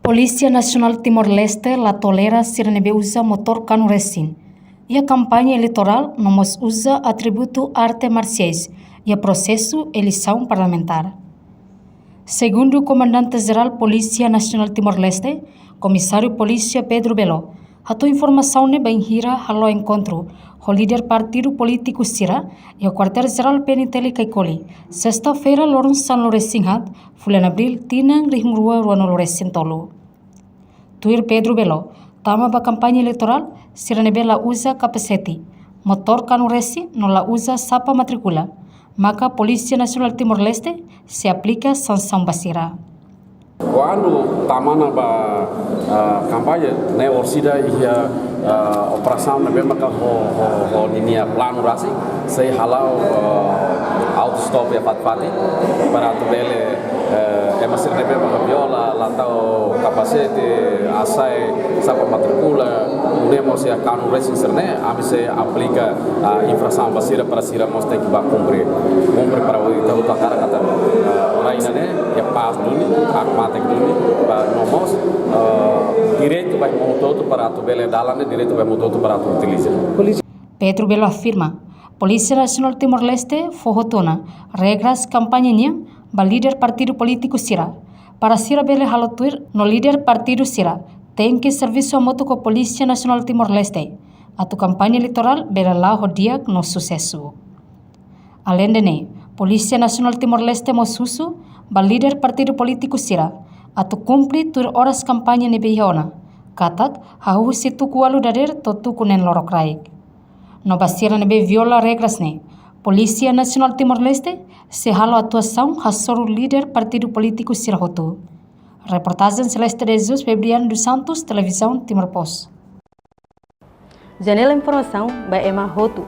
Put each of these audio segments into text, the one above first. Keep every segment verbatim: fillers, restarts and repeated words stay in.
Polísia Nasionál Timor-Leste la tolera sira ne'ebé uza motór kanu resin iha kampaña eleitorál no mós uza atributu arte marsiais iha prosesu eleisaun parlamentár. Segundu Komandante Jerál Polísia Nasionál Timor-Leste, Komisáriu Polísia Pedro Belo, hato'o informasaun ne'e bainhira halo enkontru ho líder partidu polítiku sira iha Kuartél Jerál P N T L Caicoli, sesta-feira loron sanulu-resin-haat, fulan Abríl, tinan rihun rua ruanulu-resin-tolu. Tuir Pedro Belo, tama ba kampaña eleitorál, sira ne'ebé la uza kapasete, motór kanu resin no la uza sapa matríkula, maka Polísia Nasionál Timor-Leste sei aplika sansaun ba sira. Kuandu tama ona ba, ah, kampaña, ne'e orsida iha, ah, operasaun ne'ebé maka ho, ho, ho ninia planu rasik, sei hala'o, ah, auto-stop iha fatin-fatin, para atu bele, eh, ema sira ne'ebé maka viola, la tau kapasete, hasai sapa matríkula, nune'e mós iha kanu resin sira-ne'e, ami sei aplika, ah, infrasaun ba sira para sira mós tenke bá kumpre. Kumpre para ita hotu hakarak katak, ah, rai ida-ne'e iha pás duni, hakmatek duni, ba no mós, ah, direitu ba ema hotu-hotu para atu bele dalan ne'e, direitu ba ema hotu-hotu para atu utiliza. Pedro Belo afirma, Polísia Nasionál Timor-Leste fó hotu ona regras kampaña nian ba líder partidu polítiku sira, para sira bele halo tuir no líder partidu sira tenke servisu hamutuk ho Polísia Nasionál Timor-Leste, atu kampaña eleitorál bele la'o ho di'ak no susesu. Aleinde ne'e, Polísia Nasionál Timor-Leste mós husu ba líder partidu polítiku sira atu kumpre tuir oras kampaña ne'ebé iha ona, katak hahú husi tuku ualu dadeer to'o tuku neen lorokraik. No ba sira ne'ebé viola regras ne'e, Polísia Nasionál Timor-Leste sei halo atuasaun hasoru líder partidu polítiku sira hotu. Reportajen Celeste de Jesus, Febriano dos Santos, Televizaun Timor Post. Janela informasaun ba ema hotu.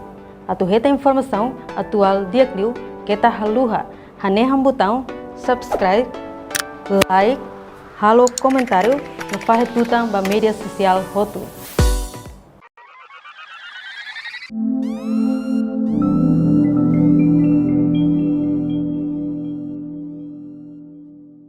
Atu hetan informasaun atuál di'ak liu, keta haluha hanehan butaun subscribe, like, halo komentáriu no fahe tutan ba média sosiál hotu.